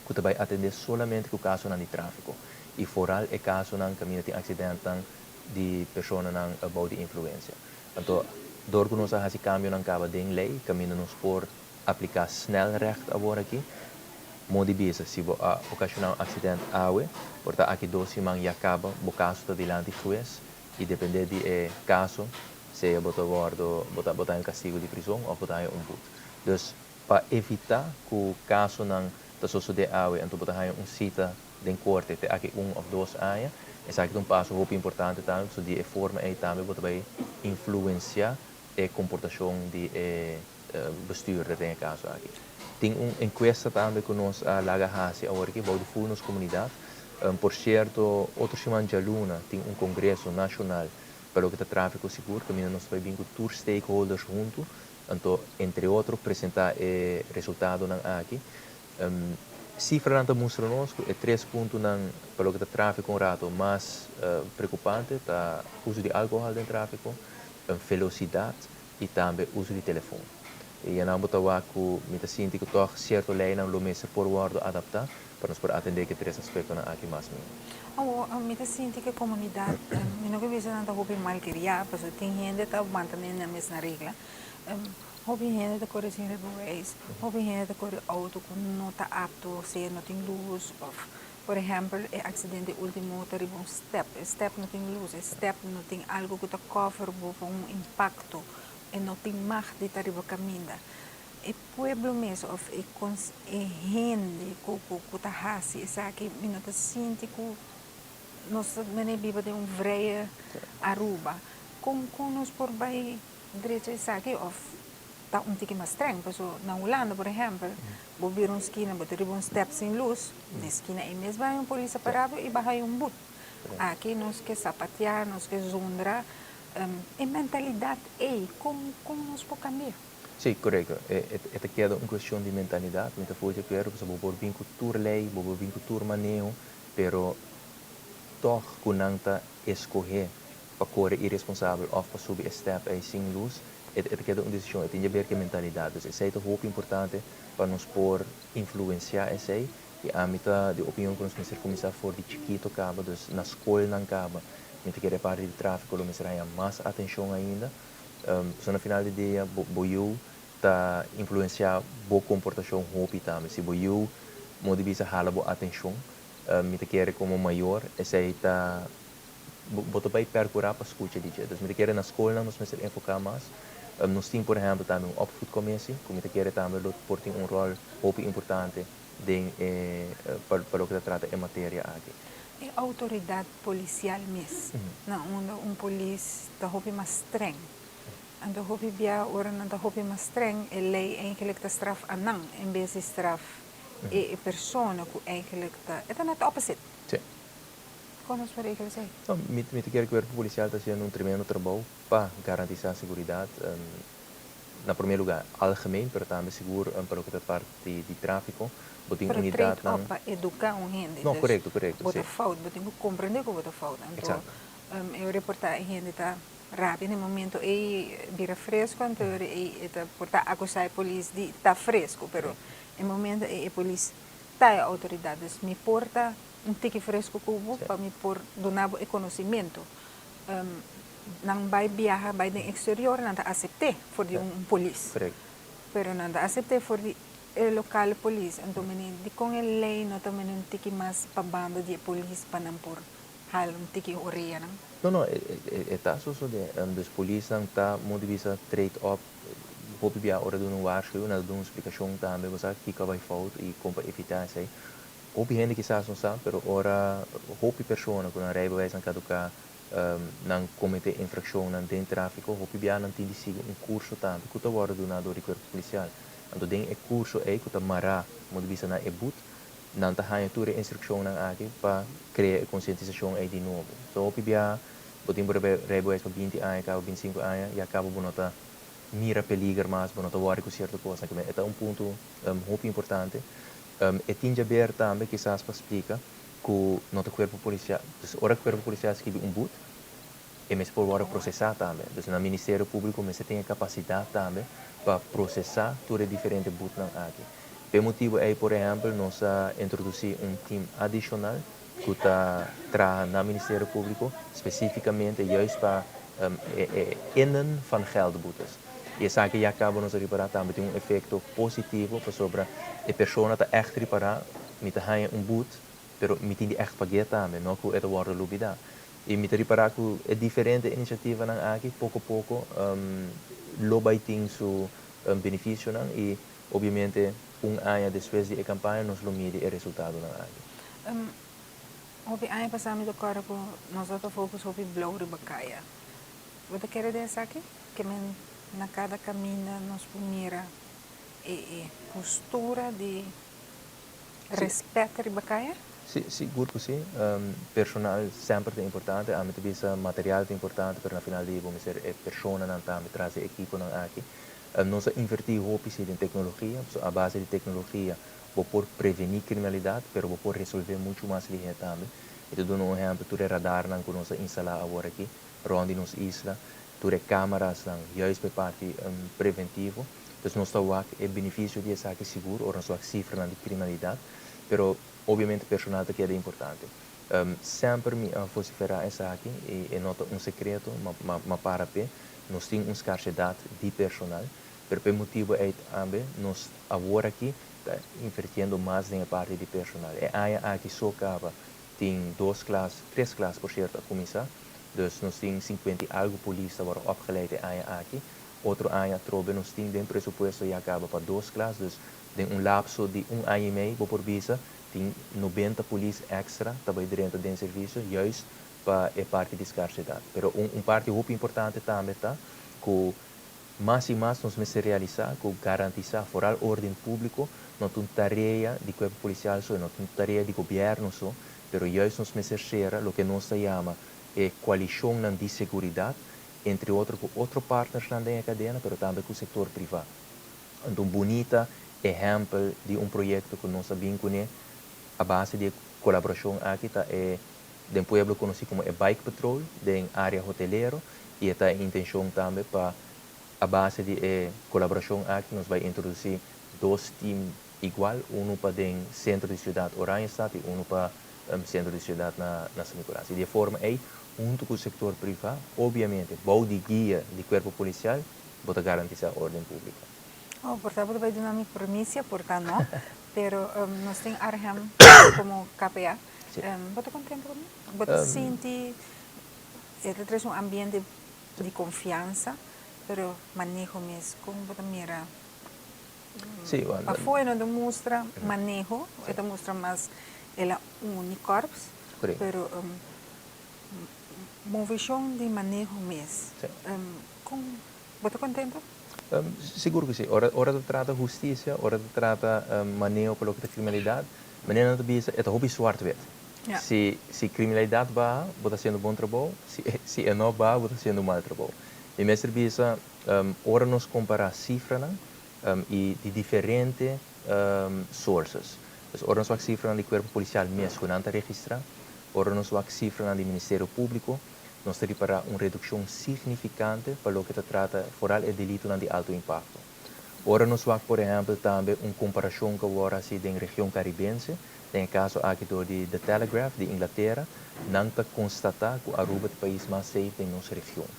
ku ta bai atendé solamente ku kasonan di tráfiko i foral e kasonan kaminda tin aksidentenan di personanan bou di influensia. Anto dor ku nos a hasi kambionan kaba den lei kaminda nos por apliká snelrecht awor aki, modi bisa si bo a okashoná un aksident awe, por ta aki 2 siman ya kaba bo kaso ta dilanti hues i dependé di e kaso sea bo ta wòrdu bo ta haña un kastigu di prizon òf bo ta haña un but. Dus pa evitá ku kasonan ta sosodé awe anto bo ta haña un sita den korte te aki 1 òf 2 aña, esaki ta un paso hopi importante tambe pasobra di e forma ei tambe bo ta bai influensiá e komportashon di e bestuurder den e kaso aki. Tin un enkuesta tambe ku nos a laga hasi awor aki bou di ful nos komunidat. Por sierto, otro siman djaluna tin un kongreso nashonal pa loke ta tráfiko sigur, kaminda nos ta bai bin ku tur stakeholders huntu, anto entre otro presentá e resultadonan aki. Cifranan ta mustra nos cu e tres puntonan pa loke ta trafico un rato mas preocupante ta uso di alcohol den trafico, velocidad y tambe uso di telefon. Y nan bo ta wak cu mi ta sinti cu toch cierto leynan lo mester por wordo adapta pa nos por atende cu e tres aspectonan aki mas mihor. Awo, mi ta sinti cu e comunidad, mi no ke bisa nan ta hopi malcriá, pasobra tin hende ta mantene nan mes na regla. Hopi hende ta kore sin rijbewijs, hopi hende ta kore outo ku no ta apto, sea no tin lus òf por ehèmpel e aksidente último ta riba un stèp, e stèp no tin lus, e stèp no tin algu ku ta kòver bo pa un impakto, e no tin mag di ta riba kaminda. E pueblo mes òf e e hende ku ku ta hasi esaki mi no ta sinti ku nos ta mene biba den un vrije Aruba. Kon kon nos por bai drecha esaki of ta un tiki mas streng? Paso na Hulanda por ehempel bo bira un skina bo ta riba un step sin lus, den skina ei mes bai un polis a para bo i baha i un but. Aki nos ke sapatia, nos ke zundra, e mentalidat ei kon kon nos por kambia? Sí, korekto. E ta keda un kuestion di mentalidat. Mi ta full di akuerdo pasobra bo por bin ku tur lei, bo por bin ku tur maneho, pero tòg ku nan ta eskohé pa kore iresponsabel òf pa subi e stèp ei sin lus, e ta keda un desishon, e tin di aber ku e mentalidat. Dus esei ta hopi importante pa nos por influensiá esei i ami ta di opinion ku nos mester kuminsá for di chikito kaba, dus na skolnan kaba. Mi ta kere e parti di tráfiko lo mester haña mas atenshon ainda. Pasobra na final di dia bo yu ta influensiá bo komportashon hopi tambe. Si bo yu modo di bisa hala bo atenshon, mi ta kere komo mayor esei ta bo ta bai percura pa scucha di dje. Dus mi ta kere na scolnan nos mester enfoca mas. Nos tin por ehempel tambe un opvoedcommissie cu mi ta kere tambe lo por tin un rol hopi importante den e pa loke ta trata e materia aki. E autoridad policial mes, na unda un polis ta hopi mas streng. Anto hopi bia ora nan ta hopi mas streng e ley eigenlijk ta straf a nan en bes di straf e persona cu eigenlijk ta, e ta net opposite. Si. Kon nos por regla esei? No, mi mi ta kere ku Cuerpo Policial ta hasiendo un tremendo trabou pa garantisá seguridat, na promé lugá algemeen, pero tambe sigur pa loke ta parti di tráfiko. Bo tin Pero trade unidatnan. off pa eduká un hende. No, Dus korekto, korekto, bo si. ta fout, bo tin ku komprendé ku bo ta fout. Anto Eksakto. e reportá e hende ta rabia na e momento ei bira fresku, anto ei e ta por ta akusá e polis di ta fresku, pero e momento ei e polis ta e outoridat. Dus mi por ta un tiki fresco cu bo pa mi por duna bo e conocimento. Nan bay biaha bay den exterior nan ta acepte for di un polis. Pero nan ta acepte for di e local polis. Anto mene dicon e ley no ta mene un tiki mas pa banda di e polis pa nan por hala un tiki oreanan? No no e ta sosode. Dus polisnan ta modo di bisa trade op hopi bia ora duna un waarschuwing nan ta duna un splicacion tambe bo sa kico a bay fout y con pa evita esey. Hopi hende kisas no sa, pero ora hopi persona ku nan rijbewijsnan kaduká, nan kometé infrakshonnan den tráfiko, hopi bia nan tin di sigui un kurso tambe ku ta wòrdu duná dor di kuerpo polisial. Anto den e kurso ei ku ta mará, modo di bisa, na e but, nan ta haña tur e instrukshonnan aki pa krea e konsientisashon ei di nobo. So hopi bia bo tin bo rijbewijs pa 20 aña kaba, 25 aña, ya kaba bo no ta mira peliger mas, bo no ta wòri ku sierto kosnan. E ta un punto hopi importante. E tin djaber tambe kisas pa splika ku no ta kuerpo polisial, dus ora kuerpo polisial skibi un but, e mester por wòrdu prosesá tambe. Dus nan Ministerio Públiko mester tin e kapasidat tambe pa prosesá tur e diferente butnan aki. P'e motibu ei, por ehèmpel, nos a introdusí un tim adishonal ku ta traha na Ministerio Públiko spesífikamente juist pa e innen van geldboetes. I esaki ya kaba nos a ripará tambe tin un efekto positivo pasobra e persona ta ègt ripará, mi ta haña un but, pero mi tin di ègt pag'é tambe, no ku e ta wòrdu lubidá. I mi ta ripará ku e diferente inisiativanan aki poko poko lo bai tin su benefisionan i obiamente un aña despues di e kampaña nos lo midi e resultadonan aki. Hopi aña pasá mi ta kòrda ku nos a ta focus hopi blou riba kaya. Bo ta kere den esaki? Ke men na kada kaminda nos por mira e e postura di respet riba kaya? Sí, sigur ku sí. Personal semper ta importante. Ami ta bisa material ta importante, pero na final di dia bo mester e personanan tambe tras di e ekiponan aki. Nos a invertí hopi sí den teknologia. So a base di teknologia. Bo por prevení kriminalidat, pero bo por resolvé muchu mas lihé tambe. Mi ta duna un ehèmpel, tur e radarnan ku nos a instalá awor aki rònt di nos isla, tur e kámarasnan, juist pa e parti preventivo. Dus nos ta wak e benefisio di esaki sigur ora nos wak sifranan di kriminalidat, pero obviamente personal ta keda importante. Semper mi a vosiferá esaki i e no ta un sekreto, ma para p'e, nos tin un skarsedat di personal, pero p'e motibu ei tambe nos awor aki ta invertiendo mas den e parti di personal. E aña aki so kaba tin dos klas, tres klas por sierto a kuminsá, dus nos tin sinkuenta i algu polis ta wòrdu opgeleid e aña aki. Otro aña atrobe nos tin den presupuesto ya kaba pa dos klas, dus den un lapso di un aña i mei bo por bisa tin 90 polis èkstra ta bai drenta den servisio juist pa e parti di skarsedat. Pero un parti hopi importante tambe ta ku mas i mas nos mester realisá ku garantisá foral órden públiko no ta un tarea di kuerpo polisial so, no ta un tarea di gobièrnu so, pero juist nos mester sera loke nos ta yama e koalishonnan di seguridat, entre otro ku otro partnersnan den e kadena, pero tambe ku sektor privá. Anto un bunita ehèmpel di un proyekto ku nos a bin kuné a base di e kolaborashon aki ta e den pueblo konosí komo e Bike Patrol den área hotelero i e ta e intenshon tambe pa a base di e kolaborashon aki nos bai introdusí dos tim igual, unu pa den sentro di siudat Oranjestad i unu pa sentro di siudat na San Nicolas. I di e forma ei, huntu ku sektor privá, obiamente bou di guia di kuerpo polisial, bo ta garantisá órden públiko. Oh, por ta bo ta bai duna mi permisia, por ta no, pero nos tin Arnhem komo KPA. Bo ta kontento ku mi? Bo ta sinti e ta trese un ambiente di konfiansa, pero maneho mes, kon bo ta mira? Pafó e no ta mustra maneho, e ta mustra mas el a uni korps, pero moveshon di maneho mes, kon bo ta kontento? Sigur ku si. Ora ora ta trata hustisia, ora ta trata maneho pa loke ta kriminalidat, manera nan ta bisa e ta hopi swart-wit. Si si kriminalidat baha, bo ta hasiendo bon trabou, si si e no baha, bo ta hasiendo mal trabou. Mi mester bisa ora nos kompará sifranan i di diferente sources, pues ora nos wak sifranan di kuerpo polisial mes ku nan ta registrá, ora nos wak sifranan di Ministerio Públiko, nos ta ripará un redukshon signifikante pa loke ta trata foral e delitonan di alto impakto. Ora nos wak por ehèmpel tambe un komparashon ku a wòrdu hasi den region karibense, den e kaso aki dor di The Telegraph di Inglatera, nan ta konstatá ku Aruba ta e pais mas safe den nos region.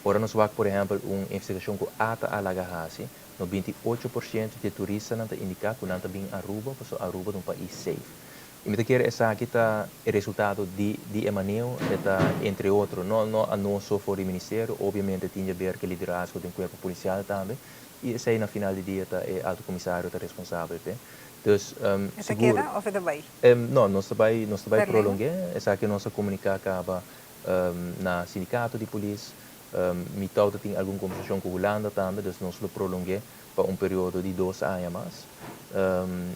Ora nos wak por ehèmpel un investigashon ku ata a laga hasi, 98% di e turistanan ta indiká ku nan ta bin Aruba pasobra Aruba ta un pais safe. I mi ta kere esaki ta e resultado di di e maneho, e ta entre otro, no no a nos so for di ministerio, obviamente tin di haber ku e liderazgo den kuerpo polisial tambe, i esei na final di dia ta e alto komisario ta responsabel p'e. Dus E ta sigur. keda òf e ta bai? No, nos ta bai nos ta bai Verleng'e? prolong'é, esaki nos a komuniká kaba na sindikato di polis, mi tou ta tin algun kombersashon ku Hulanda tambe, dus nos lo prolong'é pa un periodo di 2 aña mas.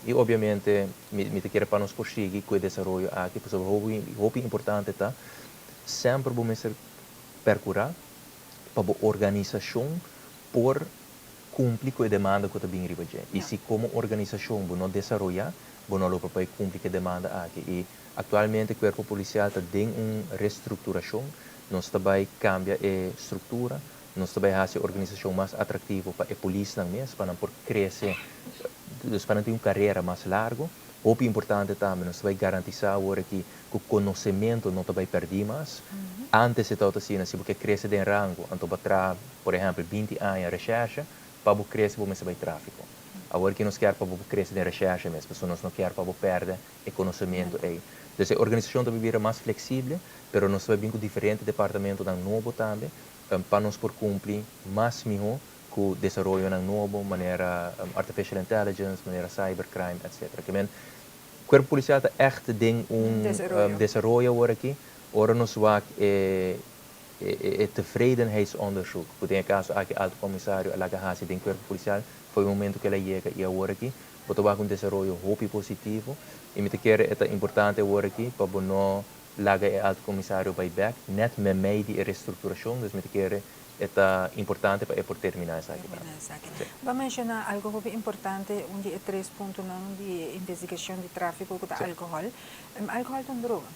I obviamente mi ta kere pa nos por sigui ku e desaroyo aki, pasobra hopi hopi importante ta semper bo mester perkurá pa bo organisashon por kumpli ku e demanda ku ta bin riba dje. I si komo organisashon bo no desaroyá, bo no lo por por kumpli ku e demanda aki. I aktualmente kuerpo polisial ta den un restrukturashon, nos ta bai kambia e struktura, nos ta bai hasi e organisashon mas atraktivo pa e polisnan mes, pa nan por krese, dus pa nan tin un karera mas largu. Hopi importante tambe, nos ta bai garantisá awor aki ku konosementu no ta bai pèrdí mas. Antes e tabata asina, si bo ke krese den rango, anto bo a traha, por ehèmpel, 20 aña reshèrshe, pa bo krese bo mester bai tráfiko. Awor aki nos kier pa bo krese den reshèrshe mes, pasobra nos no kier pa bo pèrdè e konosementu ei. Dus e organisashon ta bai bira mas fleksibel, pero nos ta bai bin ku diferente departamentonan nobo tambe, pa nos por kumpli mas mihó ku desaroyonan nobo, manera artificial intelligence, manera cybercrime, etcétera. Ke men, kuerpo polisial ta ègt den un Desaroyo. Desaroyo awor aki. Ora nos wak e tevredenheidsonderzoek, ku den e kaso aki alto komisario a laga hasi den kuerpo polisial, foi e momento ku el a yega i awor aki, bo ta wak un desaroyo hopi positivo i mi ta kere e ta importante awor aki pa bo no Laga e alto comisario bay bek, net meimei di e restructuracion, dus mi ta kere e ta importante pa e por termina esaki tambe. Termina esaki. Bo a menciona algo hopi importante, un di e tres puntonan di e investigacion di trafico cu ta alcohol. Alcohol ta un droga.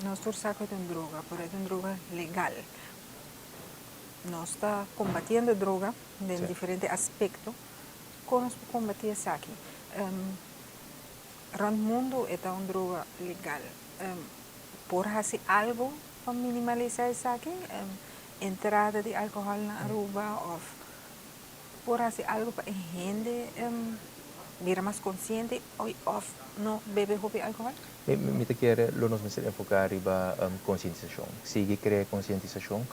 Nos tur sa cu e ta un droga, pero e ta un droga legal. Nos ta combatiendo droga den diferente aspecto. Con nos por combati esaki? Rond mundo e ta un droga legal. Por haci algo pa minimalisa esaki? Entrada di alcohol na Aruba of por haci algo pa e hende bira mas consciente of no bebe hopi alcohol? Mi ta kere lo nos mester enfoca riba concientisacion. Sigui crea concientisacion.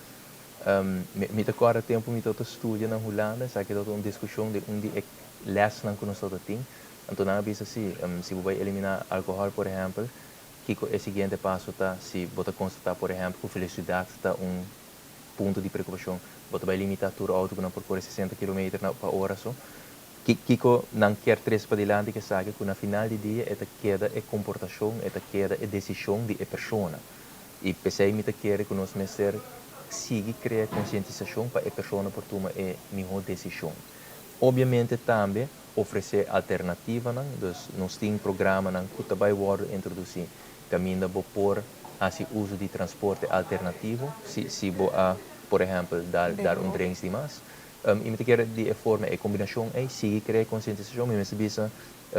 Mi ta corda tempo mi tabata studia na Hulanda, esaki tabata un discusion di un di e lesnan cu nos tabata tin. Anto nan a bisa si, si bo bay elimina alcohol, por ehempel, kico e siguiente paso ta? Si bo ta constata, por ehempel, cu velocidad ta un punto di preocupacion, bo ta bay limita tur auto cu nan por core 60 kilometer pa ora so? Kico nan kier trece padilanti cu esaki? Cu na final di dia e ta keda e comportacion, e ta keda e decision di e persona. Y p'esey mi ta kere cu nos mester sigui crea concientisacion pa e persona por tuma e miho decision. Obviamente tambe ofrece alternativanan, dus nos tin programanan cu ta bay wordo introduci caminda bo por haci uso di transporte alternativo si bo a, por ehempel, dal un drinks di mas. Y mi ta kere di e forma, e combinacion ey, sigui crea concientisacion. Mi mester bisa,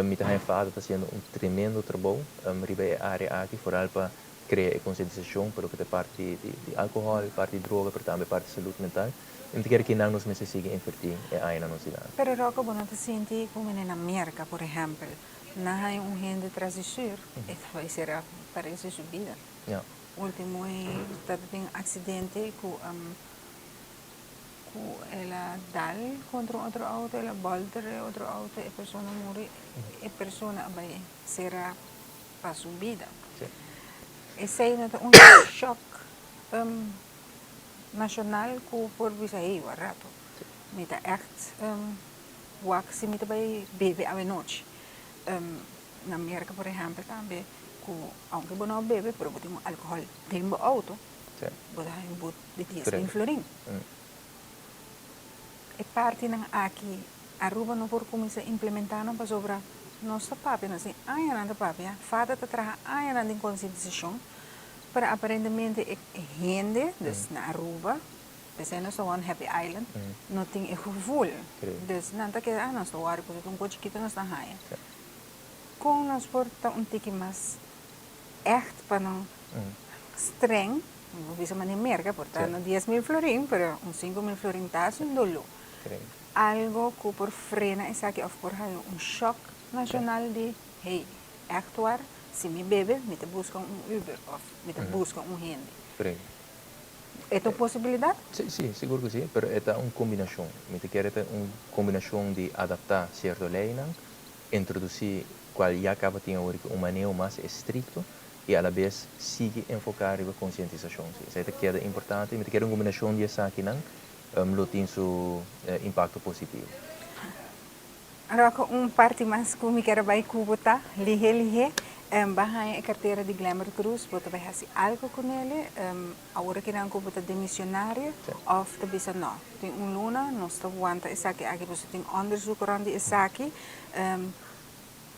mi ta haya FADA ta haciendo un tremendo trabou riba e area aki, vooral pa crea e concientisacion pa loke ta parti di alcohol, parti di droga, pero tambe parti di salud mental. Y mi ta kere cu nan nos mester sigui inverti e añanan nos dilanti. Pero Rocco, bo no ta sinti como na Merca, por ehempel, nan haya un hende tras di stuur, e ta bay cera pa resto di su bida? Ultimo e tabata tin un accidente cu el a dal contra un otro auto, el a bolter e otro auto, e persona a muri, e persona a bay cera pa su bida. Esey no ta un shock nacional cu por bisa, hey, wak rato, mi ta echt wak si mi ta bay bebe awenochi? Na Merca, por ehempel, tambe cu aunke bo no a bebe, pero bo tin un alcohol den bo auto, bo ta haña un boet di 10,000 florin. E partinan aki Aruba no por cuminsa implementa nan pasobra nos ta papia, nos tin añanan ta papia, FADA ta traha añanan den concientisacion, pero aparentemente e hende, dus na Aruba, p'esei nos ta One Happy Island, no tin e gevoel. Dus nan ta keda, ah, nos ta wòrdu pasobra ta un kos chikito nos ta haña. Kon nos por ta un tiki mas ègt pa no streng, mi por bisa manera Merka, por ta no 10,000 florin, pero un 5000 florin ta hasi un doló. Algo ku por frena esaki òf por haña un shòk nashonal di, hey, ègt war, si mi bebe, mi ta buska un Uber òf mi ta buska un hende. E ta un posibilidat? Sí, sí, sigur ku sí, pero e ta un kombinashon. Mi ta kere ta un kombinashon di adaptá sierto leinan, introdusí kual ya kaba tin awor un maneho mas estrikto i alabes sigui enfoká riba konsientisashon. Sí, esei ta keda importante. Mi ta kere un kombinashon di esakinan lo tin su impakto positivo. Rocco, un parti mas ku mi kier a bai ku bo ta lihé lihé. Bo a haña e kartera di Glenbert Cruz, bo ta bai hasi algu ku nele awor kinan ku bo ta demisionario òf ta bisa no, tin un luna nos ta wanta esaki aki pasobra tin onderzoek rònt di esaki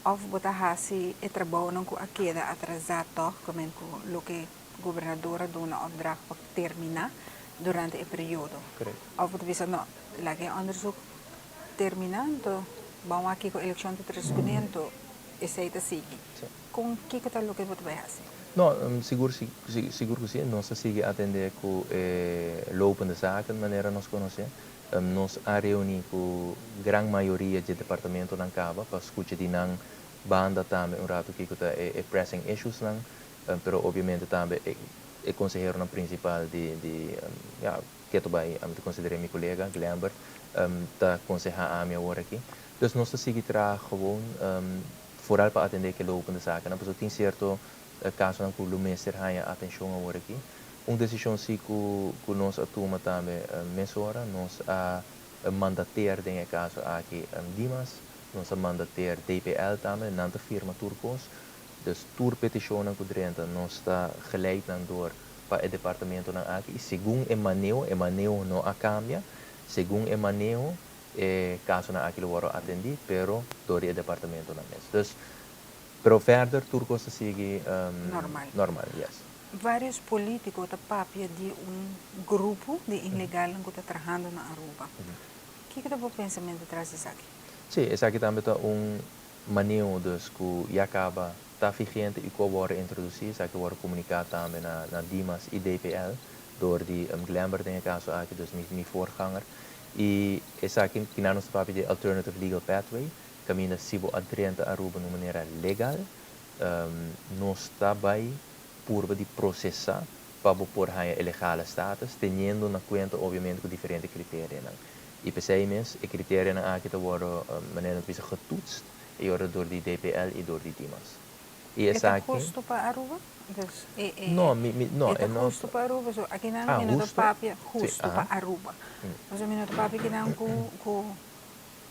òf bo ta hasi e trabounan ku a keda atrasá tòg ku loke gobernador a duna opdracht pa terminá durante e periodo. Òf bo ta bisa no, laga e onderzoek terminá, anto ban wak kiko elekshon ta trese kuné, anto esei ta sigui. Kon kiko ta loke bo ta bai hasi? No, sigur sigur ku si. Nos ta sigui atendé ku e lopende zaken manera nos konosé. Nos a reuní ku gran mayoria dje departamentonan kaba pa skucha di nan banda tambe un ratu kiko ta e pressing issuesnan. Pero obviamente tambe e conseheronan principal di ya keto bay ami ta considera mi colega Glenbert ta conseha ami awor aki. Dus nos ta sigui traha gewoon vooral pa atende ke lopende zakennan pasobra tin cierto casonan cu lo mester haya atencion awor aki. Un decision si cu nos a tuma tambe mesora, nos a mandateer den e caso aki Dimas, nos a mandateer DPL tambe, nan ta firma tur cos. Dus tur petishonnan ku drenta nos ta geleid nan door pa e departamentonan aki i segun e maneho, e maneho no a kambia, segun e maneho e kasonan aki lo wòrdu atendí pero dor di e departamentonan mes. Dus, pero verder tur kos ta sigui Normal. Normal, yes. Varios polítiko ta papia di un grupo di ilegalnan ku ta trahando na Aruba. Kiko ta bo pensamentu tras di esaki? Sí, esaki tambe ta un maneho dus ku ya kaba ta vigente i ku a wòrdu introdusí. Esaki a wòrdu komuniká tambe na Dimas i DPL dor di Glenbert den e kaso aki, dus mi voorganger. I esaki kinan nos ta papia di Alternative Legal Pathway, kaminda si bo a drenta Aruba na un manera legal, nos ta bai purba di prosesá pa bo por haña e legale status, teniendo na kuenta obviamente ku diferente kriterianan. I p'esei mes e kriterianan aki ta wòrdu, manera nan ta bisa, getoetst e ora dor di DPL i dor di Dimas. I E ta esaki. hustu pa Aruba? Dus e e No, mi mi no, e ta e no hustu pa Aruba? So akinan Ah, mi no ta hustu? papia Si, hustu pa aha. Aruba. Pasobra mi no ta papia kinan ku ku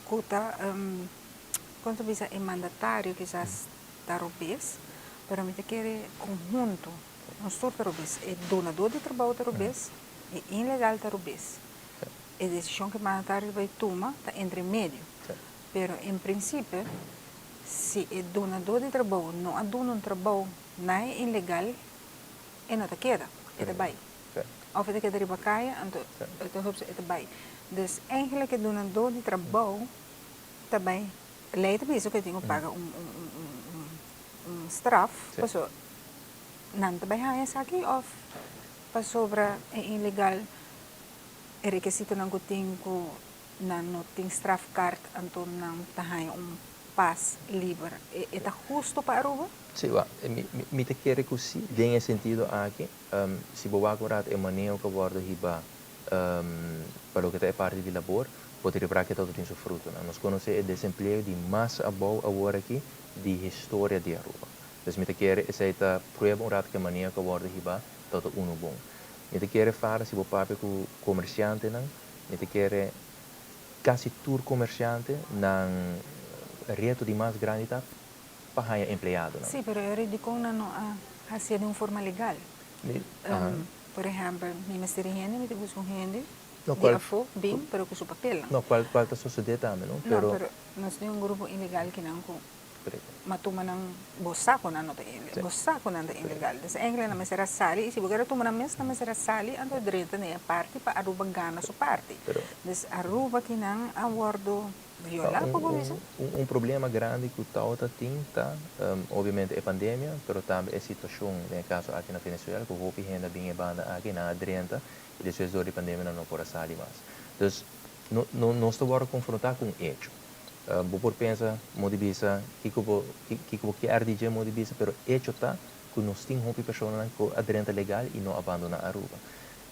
ku ta kon ta bisa e mandatario kisas ta robes, pero mi ta kere konhunto nos tur ta robes. E donador di trabou ta robes, e ilegal ta robes. E desishon ku e mandatario ta bai tuma ta entre medio. Pero en prinsipio si e dunadó di trabou no a duna un trabou na e ilegal, e no ta keda, e ta bai. Òf e ta keda riba kaya, anto e ta hupsa e ta bai. Dus eigenlijk e dunadó di trabou ta bai, lei ta bisa ku e tin ku paga un un straf, pasobra nan ta bai haña esaki òf pasobra e ilegal e rekisitonan ku tin ku nan no tin strafkaart anto nan ta haña un pas liber. E ta husto pa Aruba? Sí, wak, mi ta kere ku sí, den e sentido aki, si bo wak un rato e maneho ku a wòrdu hibá pa loke ta e parti di labor, bo ta ripará ku e ta tin su frutonan. Nos konosé e desempleo di mas abou awor aki di historia di Aruba. Dus mi ta kere esei ta prueba un rato ku e maneho ku a wòrdu hibá ta ta unu bon. Mi ta kere fara si bo papia ku komersiantenan, Mi ta kere kasi tur komersiante nan reto di mas grandi ta pa haña empleadonan. Sí, pero e dikon nan no a hasié den un forma legal? Por ehèmpel, mi mester di hende, mi ta buska un hende di afó bin, pero ku su papelnan. No, kual ta sosodé tambe, no? No, pero nos tin un grupo ilegal kinan ku Ma tuma nan, bo sa ku nan no ta ilegal, bo sa ku nan ta ilegal. Dus eigenlijk nan mester a sali, i si bo kier a tuma nan mes, nan mester a sali anto drenta den e parti pa Aruba gana su parti. Dus Aruba kinan a wordo viola, por bo bisa? Un problema grandi ku tawata tin ta, obviamente e pandemia, pero tambe e situashon den e kaso aki na Venezuela, ku hopi hende a bin e banda aki, nan a drenta i despues dor di pandemia nan no por a sali mas. Dus nos ta wordo konfrontá ku un echo. Bo por pensa, mo di bisa, kiko bo kiko bo kier di dje, mo di bisa, pero echo ta ku nos tin hopi personanan ku a drenta legal i no a bandoná Aruba.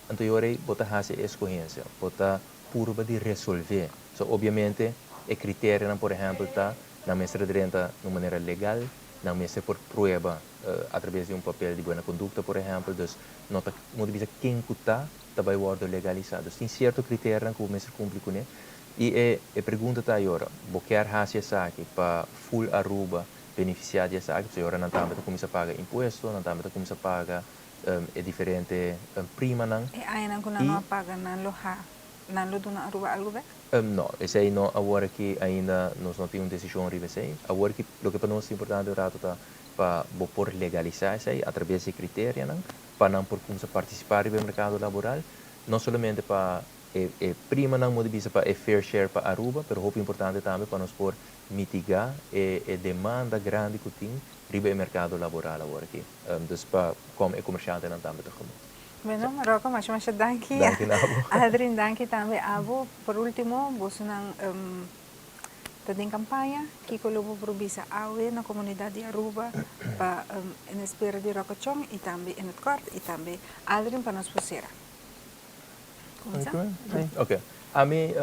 Anto e ora ei bo ta hasi e eskohensia, bo ta purba di resolvé. So obviamente e kriterionan por ehèmpel ta, nan mester a drenta na un manera legal, nan mester por prueba atrabes di un papel di buena kondukta por ehèmpel, dus no ta mo di bisa ken ku ta ta bai wòrdu legalisá. Dus tin sierto kriterionan ku bo mester kumpli kuné. I e e pregunta ta ayora, bo kier hasi esaki pa full Aruba beneficia di esaki? Pasobra ayora nan tambe ta cuminsa paga impuesto, nan tambe ta cuminsa paga e diferente primanan. E añanan cu nan no a paga nan lo ha, nan lo duna Aruba algo bek? No, esey no awor aki ainda nos no tin un decision riba esey. Awor aki loke pa nos ta importante un rato ta pa bo por legalisa esey a traves di e criterianan pa nan por cuminsa participa riba e mercado laboral, no solamente pa E primanan mo di bisa pa e fair share pa Aruba, pero hopi importante tambe pa nos por mitiga e demanda grandi cu tin riba e mercado laboral awor aki. Dus pa com e comerciantenan tambe tegemoet. Bueno, Rocco, masha masha danki. Danki na abo. Adrien, danki tambe abo. Por ultimo, bosonan ta den campaña, kico lo bo por bisa awe na comunidad di Aruba pa en espera di Rocco Chong y tambe in het kort y tambe Adrien pa nos por cera. Ok. Ami,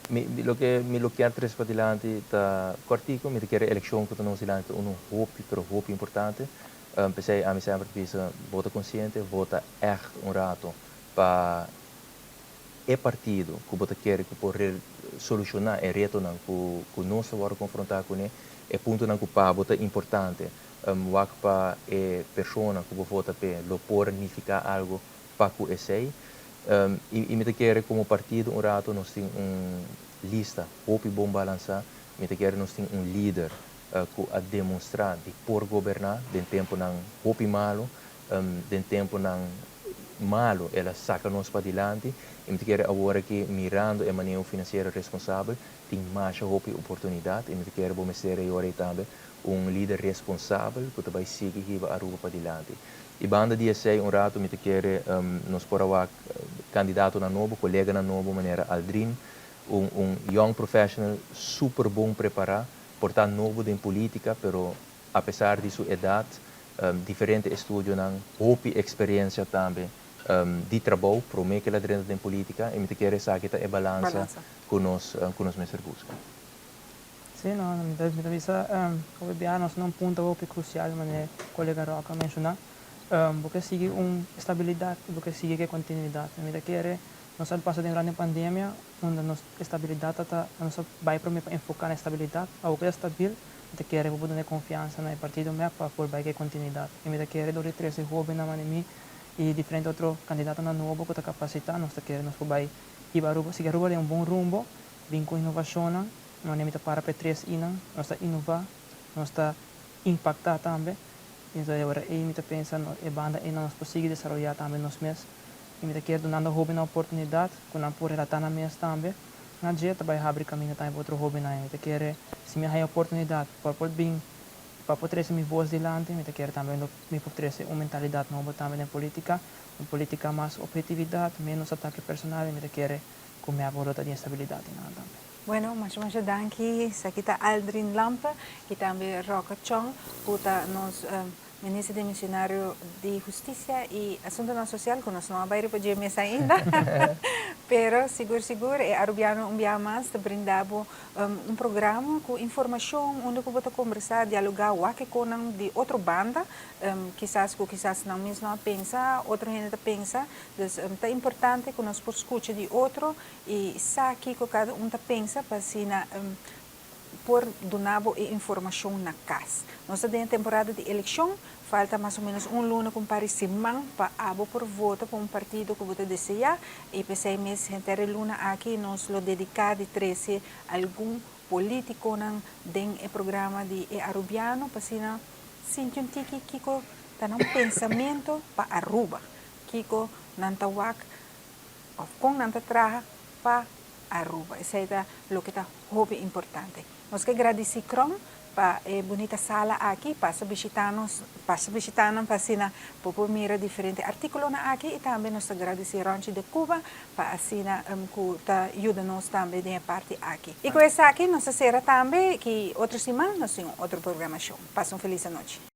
mi loke mi lo kier trese padilanti ta kòrtiku. Mi ta kere elekshon ku ta nos dilanti ta unu hopi, pero hopi importante. P'esei ami semper ta bisa, bo ta konsiente, vota ègt un rato pa e partido ku bo ta kere ku por solushoná e retonan ku nos ta wòrdu konfrontá kuné. E puntonan ku pa bo ta importante. Wak pa e persona ku bo vota p'e lo por nifiká algu pa ku esei. I mi ta kere komo partido un rato nos tin un lista hopi bon balansá. Mi ta kere nos tin un lider ku a demostrá di por goberná den tempunan hopi malu. Den tempunan malu el a saka nos padilanti i mi ta kere awor aki mirando e maneho finansiero responsabel tin masha hopi oportunidat i mi ta kere bo mester e ora ei tambe un lider responsabel ku ta bai sigui hiba Aruba padilanti. I banda di esei un ratu mi ta kere nos por a wak kandidatonan nobo, koleganan nobo manera Aldrin, un un young professional super bon prepará, por ta nobo den polítika pero apesar di su edat, diferente estudionan, hopi eksperensia tambe di trabou promé ku el a drenta den polítika i mi ta kere esaki ta e balansa ku nos mester buska. Si, no, mi ta bisa, hopi biaha nos na un punto hopi krusial, manera kolega Roque a menshoná. Bo ke sigui un estabilidat, bo ke sigui ku kontinuidat. Mi ta kere, nos a pasa durante pandemia, unda nos estabilidat ta, nos a bai promé pa enfoká na estabilidat. Awor ku ta stabil, mi ta kere bo duna konfiansa na partido MEP pa por bai ku kontinuidat. I mi ta kere dor di trese hóbennan manera mi i diferente otro kandidatonan nobo ku ta kapasitá, nos ta kere nos por bai hiba Aruba, sigui Aruba den un bon rumbo, bin ku inovashonnan, manera mi ta para pa e tres I-nan, nos ta inová, nos ta impaktá tambe. Anto awor ei mi ta pensa e banda ei nos por sigui desaroyá tambe nos mes. I mi ta kere dunando hóbennan oportunidat ku nan por relatá nan mes tambe. Na dje ta bai habri kaminda tambe pa otro hóbennan. Mi ta kere si mi haña oportunidat pa por bin pa por trese mi vos dilanti, mi ta kere tambe mi por trese un mentalidat nobo tambe den polítika, un polítika mas ophetividat, ménos atake personal i mi ta kere ku mi a por lota di estabilidat einan tambe. Bueno, masha masha danki. Esaki ta Aldrin Lampe i tambe Roque Chong, ku ta nos minister demisionario di Hustisia i Asuntonan Sosial, ku nos no a bai riba dje mes ainda. Pero sigur sigur e Arubiano un biaha mas ta brinda bo un programa ku informashon unda ku bo ta kombersá, dialogá, wak e konan di otro banda, kisas ku kisas nan mes no a pensa, otro hende ta pensa. Dus ta importante ku nos por skucha di otro i sa kiko kada un ta pensa pa asina por duna bo e informashon na kas. Nos ta den e temporada di elekshon, falta mas o ménos un luna ku un par di siman pa abo por vota pa un partido ku bo ta deseá i p'esei mes henter e luna aki nos lo dediká di trese algun polítikonan den e programa di e Arubiano pa asina sinti un tiki kiko ta nan pensamentu pa Aruba, kiko nan ta wak òf kon nan ta traha pa Aruba. Esei ta loke ta hopi importante. Nos ke gradisí Kron pa e bunita sala aki. Pasa bishitá nos, pasa bishitá nan pa asina bo por mira diferente artíkulonan aki i tambe nos ta gradisí Ronchi de Cuba pa asina ku ta yuda nos tambe den e parti aki. I ku esaki nos ta sera tambe ki otro siman nos tin un otro programashon. Pasa un felis anochi.